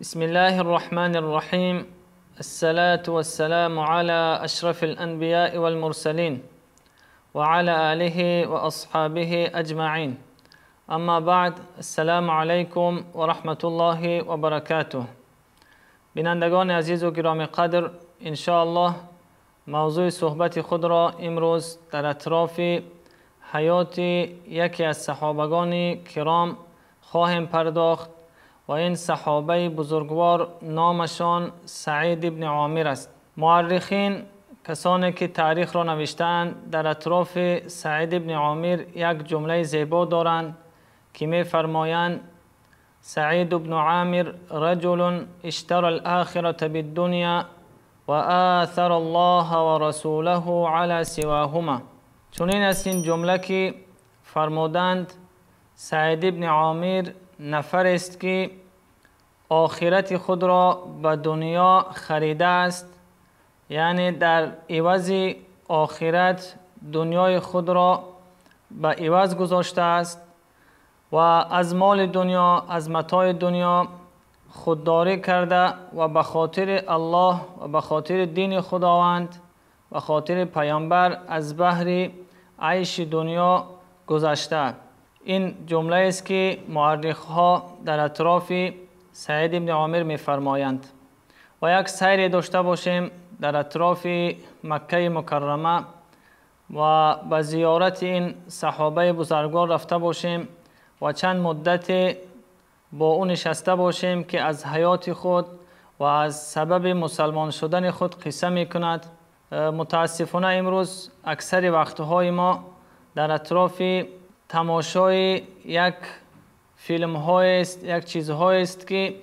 بسم الله الرحمن الرحيم. الصلاة والسلام على أشرف الأنبياء والمرسلين وعلى آله وأصحابه أجمعين. أما بعد، السلام علیکم و رحمة الله و برکاته. بینندگان عزیز و گرامی قدر، انشاءالله موضوع صحبت خود را امروز در اطراف حیات یکی از صحابگان کرام خواهیم پرداخت و این صحابه بزرگوار نامشان سعید ابن عامر است. مورخین، کسانی که تاریخ را نوشتند، در اطراف سعید ابن عامر یک جمله زیبا دارند که می فرمایند: سعید ابن عامر رجل اشترى الآخرة بالدنیا و آثر الله و رسوله على سواهما. چنین است این جمله که فرمودند سعید ابن عامر نفر است که آخرت خود را به دنیا خریده است، یعنی در عوض آخرت دنیای خود را به عوض گذاشته است و از مال دنیا، از متاع دنیا خودداری کرده و به خاطر الله و به خاطر دین خداوند، به خاطر پیامبر از بحر عیش دنیا گذشته. این جمله است که مورخ‌ها در اطراف سعید ابن عامر می‌فرمایند. و یک سیر داشته باشیم در اطراف مکه مکرمه و به زیارت این صحابه بزرگوار رفته باشیم و چند مدت با او نشسته باشیم که از حیات خود و از سبب مسلمان شدن خود قصه میکند. متاسفانه امروز اکثر وقتهای ما در اطراف تماشای یک فیلم های است، یک چیزهای است که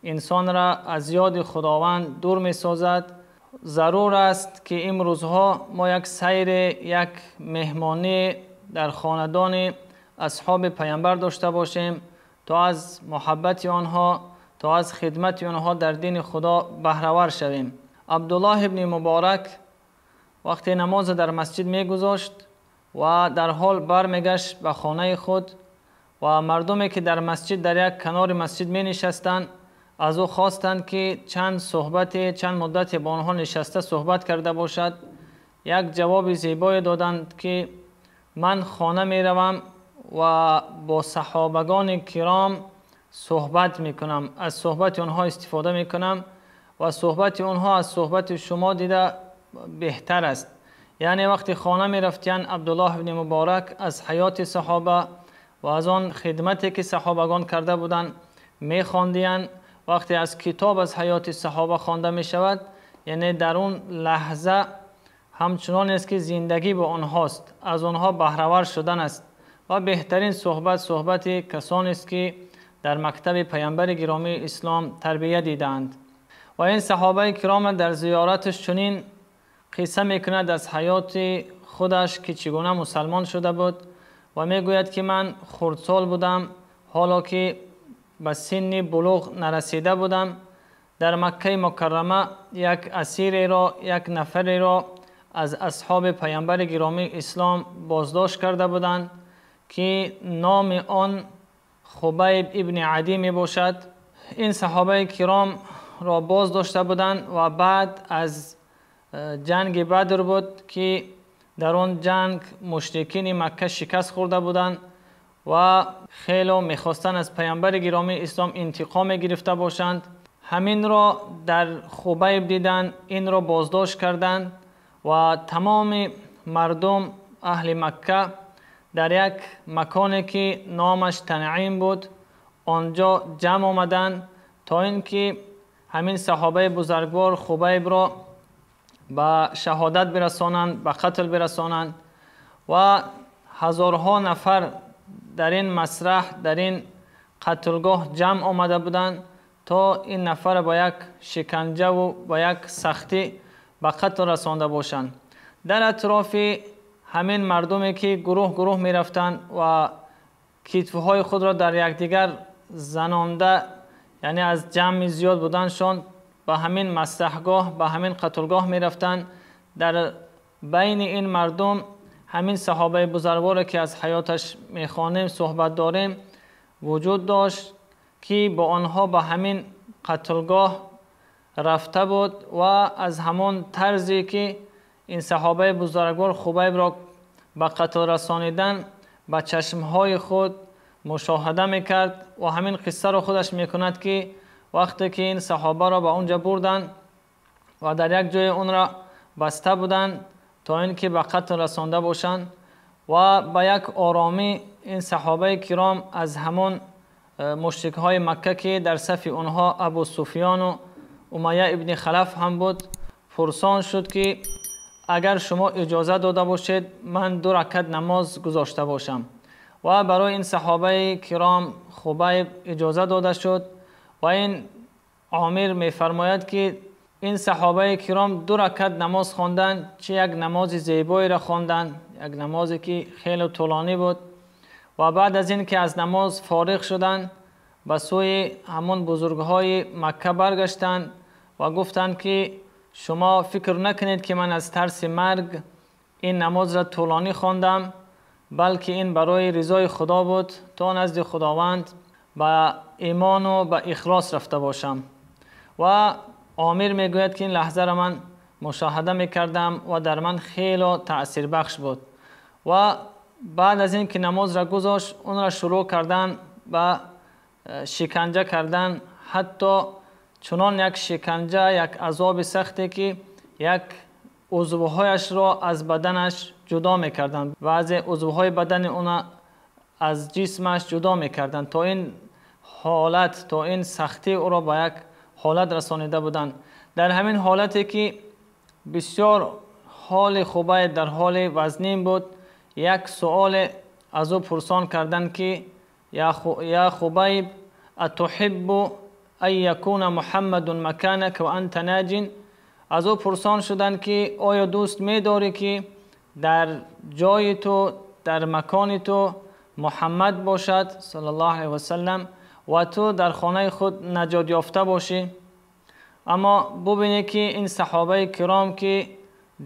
انسان را از یاد خداوند دور می سازد. ضرور است که امروزها ما یک سیر، یک مهمانی در خاندان اصحاب پیامبر داشته باشیم تا از محبت آنها، تا از خدمت آنها در دین خدا بهره شویم. عبدالله ابن مبارک وقتی نماز در مسجد میگذاشت و در حال برمیگشت به خانه خود و مردمی که در مسجد در یک کنار مسجد می نشستند از او خواستند که چند صحبت، چند مدت با آنها نشسته صحبت کرده باشد. یک جواب زیبایی دادند که من خانه می روم و با صحابگان کرام صحبت می کنم، از صحبت آنها استفاده می کنم و صحبت آنها از صحبت شما دیده بهتر است. یعنی وقتی خانه می رفتین، عبدالله ابن مبارک از حیات صحابه و از آن خدمتی که صحابگان کرده بودند می خواندین. وقتی از کتاب از حیات صحابه خوانده می شود، یعنی در اون لحظه همچنان است که زندگی با آنهاست، از آنها بهره شدن است و بهترین صحبت، صحبت کسانی است که در مکتب پیامبر گرامی اسلام تربیت دیدند. و این صحابه کرام در زیارتش چنین قصه میکند از حیات خودش که چگونه مسلمان شده بود و میگوید که من خردسال بودم، حالا که به سن بلوغ نرسیده بودم، در مکه مکرمه یک اسیری را، یک نفری را از اصحاب پیامبر گرامی اسلام بازداشت کرده بودند که نام آن خبیب ابن عدی می باشد. این صحابه کرام را باز داشته بودند و بعد از جنگ بدر بود که در آن جنگ مشرکین مکه شکست خورده بودند و خیلی میخواستند از پیامبر گرامی اسلام انتقام گرفته باشند. همین را در خبیب دیدند، این را بازداشت کردند و تمام مردم اهل مکه در یک مکانی که نامش تنعیم بود آنجا جمع آمدند تا اینکه همین صحابه بزرگوار خبیب را به شهادت برسانند، به قتل برسانند و هزارها نفر در این مسرح، در این قتلگاه جمع آمده بودند تا این نفر با یک شکنجه و با یک سختی به قتل رسانده باشند. در اطراف همین مردمی که گروه گروه می رفتند و کتفهای خود را در یکدیگر زنانده، یعنی از جمع زیاد بودنشان به همین مسرحگاه، به همین قتلگاه می رفتند. در بین این مردم همین صحابه بزرگوار که از حیاتش میخوانیم، صحبت داریم، وجود داشت که با آنها به همین қатлгоҳ рафта буд ва аз ҳамон тарзе ки ин саҳобаи бузургвор Хубайбро ба қатл расонидан ба чашмҳои худ мушоҳида мекард ва ҳамин қиссаро худаш мекунад ки вақте ки ин саҳобаро ба онҷо бурданд ва дар як ҷои онро баста буданд то ин ки ба қатл расонда бошанд ва ба як оромӣ ин саҳобаи киром аз ҳамон мушрикҳои Макка ки дар сафи онҳо Абу Суфён ва Умайя ибни Халаф ҳам буд, пурсон шуд ки агар шумо иҷоза дода бошед, ман 2 ракат намоз гузошта бошам. Ва барои ин саҳобаи киром Хубайб иҷоза дода шуд ва ин Омир мефармояд ки ин саҳобаи киром 2 ракат намоз хонданд, чӣ як намози зебоеро хонданд, як намозе ки хеле тӯлонӣ буд. Ва баъд аз ин ки аз намоз фориғ шуданд, ба сӯи ҳамон бузургҳои Макка баргаштанд ва гуфтанд ки шумо фикр накунед ки ман аз тарси марг ин намозро тӯлонӣ хондам, балки ин барои ризои Худо буд то назди Худованд ба имону ба ихлос рафта бошам. Ва Омир мегӯяд ки ин лаҳзаро ман мушоҳида мекардам ва дар ман хеле таъсирбахш буд. Ва баъд аз ин ки намозро гузошт, онро шурӯъ кардан ба шиканҷа кардан, ҳатто чунон як шиканҷа, як азоби сахте ки як узвҳояшро аз баданаш ҷудо мекарданд, баъзе узвҳои бадани ӯ аз ҷисмаш ҷудо мекарданд, то ин ҳолат, то ин сахтӣ ӯро ба як ҳолат расонида буданд. Дар ҳамин ҳолате ки бисёр ҳоли Хубайб дар ҳоли вазнин буд, як суоле аз ӯ пурсон карданд ки я Хубайб, атуҳиббу ан якуна Муҳаммадун маканака ва анта наҷин? Аз ӯ пурсон шуданд ки оё дӯст медорӣ ки дар ҷои ту, дар макони ту Муҳаммад бошад саллаллоҳу алайҳи васаллам ва ту дар хонаи худ наҷот ёфта бошӣ? Аммо бубинед ки ин саҳобаи киром ки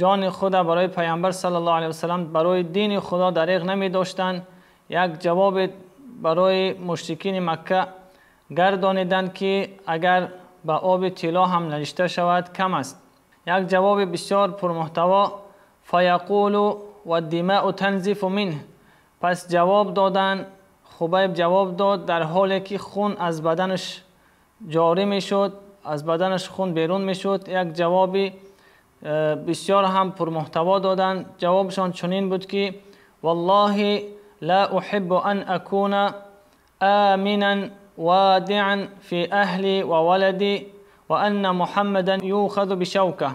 ҷони худа барои паямбар саллаллоҳу алайҳи васаллам, барои дини Худо дариғ намедоштанд, як ҷавоб барои мушрикини Макка гардониданд ки агар ба оби тилло ҳам навишта шавад кам аст. Як ҷавоби бисёр пурмуҳтаво: фаяқулу ваддимаъу танзифу минҳ. Пас ҷавоб доданд, Хубайб ҷавоб дод дар ҳоле ки хун аз баданаш ҷорӣ мешуд, аз баданаш хун берун мешуд. Як ҷавоби бисёр ҳам пурмуҳтаво доданд. Ҷавобшон чунин буд ки валлоҳи ла уҳиббу ан акуна аминан вадиан фи аҳли ва валади ва анна Муҳаммадан юхазу бишавка.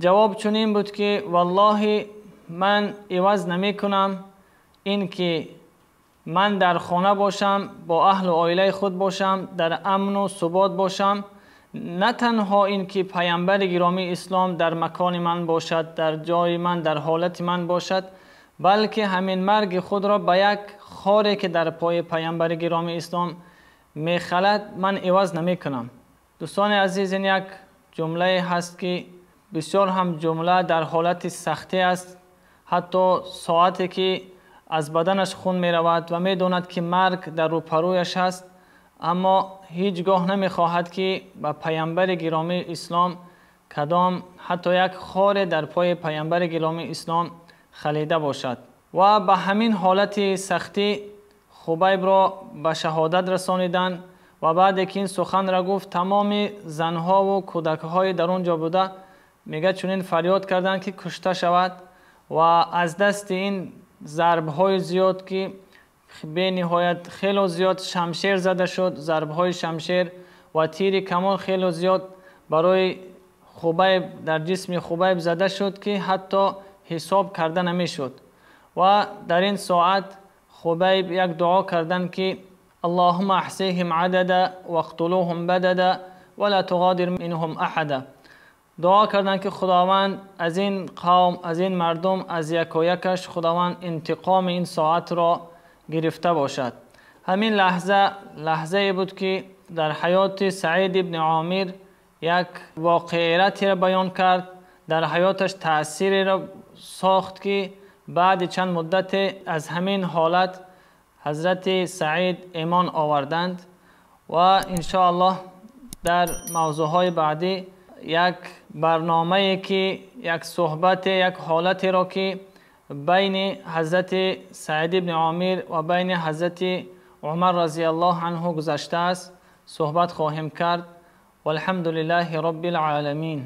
Ҷавоб чунин буд ки валлоҳи ман иваз намекунам ин ки ман дар хона бошам, бо аҳлу оилаи худ бошам, дар амну субот бошам, на танҳо ин ки паямбари гиромии ислом дар макони ман бошад, дар ҷои ман, дар ҳолати ман бошад, балки ҳамин марги худро ба як хоре ки дар пои паямбари гиромии ислом мехалад ман иваз намекунам. Дӯстони азиз, ин як ҷумлае ҳаст ки бисёр ҳам ҷумла дар ҳолати сахтӣ аст, ҳатто соате ки аз баданаш хун меравад ва медонад ки марг дар рӯпарӯяш ҳаст, аммо ҳеҷ гоҳ намехоҳад ки ба паямбари гиромии ислом кадом ҳатто як хоре дар пои паямбари гиромии ислом халида бошад. Ва ба ҳамин ҳолати сахтӣ Хубайбро ба шаҳодат расониданд ва баъде ки ин суханро гуфт, тамоми занҳову кӯдакҳои дар он ҷо буда мегӯяд чунин фарёд карданд ки кушта шавад. Ва аз дасти ин зарбҳои зиёд ки бениҳоят хело зиёд шамшер зада шуд, зарбҳои шамшер ва тири камон хело зиёд барои Хубайб дар ҷисми Хубайб зада шуд ки ҳатто ҳисоб карда намешуд. Ва дар ин соат Хубайб як дуо карданд ки Аллоҳумма аҳсиҳим адада вақтулуҳум бадада ва ла туғодир минҳум аҳада. Дуо карданд ки Худованд аз ин қавм, аз ин мардум, аз якоякаш Худованд интиқоми ин соатро гирифта бошад. Ҳамин лаҳза лаҳзае буд ки дар ҳаёти Саид ибни Омир як воқеатеро баён кард, дар ҳаёташ таъсиреро сохт ки баъди чанд муддате аз ҳамин ҳолат ҳазрати Саид имон оварданд. Ва иншоаллоҳ Дар мавзӯъҳои баъдӣ як барномае ки як суҳбат, як ҳолатеро ки байни ҳазрати Саид ибни Омир ва байни ҳазрати Умар разияллоҳу анҳу гузаштааст, суҳбат хоҳем кард. Валҳамду лиллаҳи роббил оламин.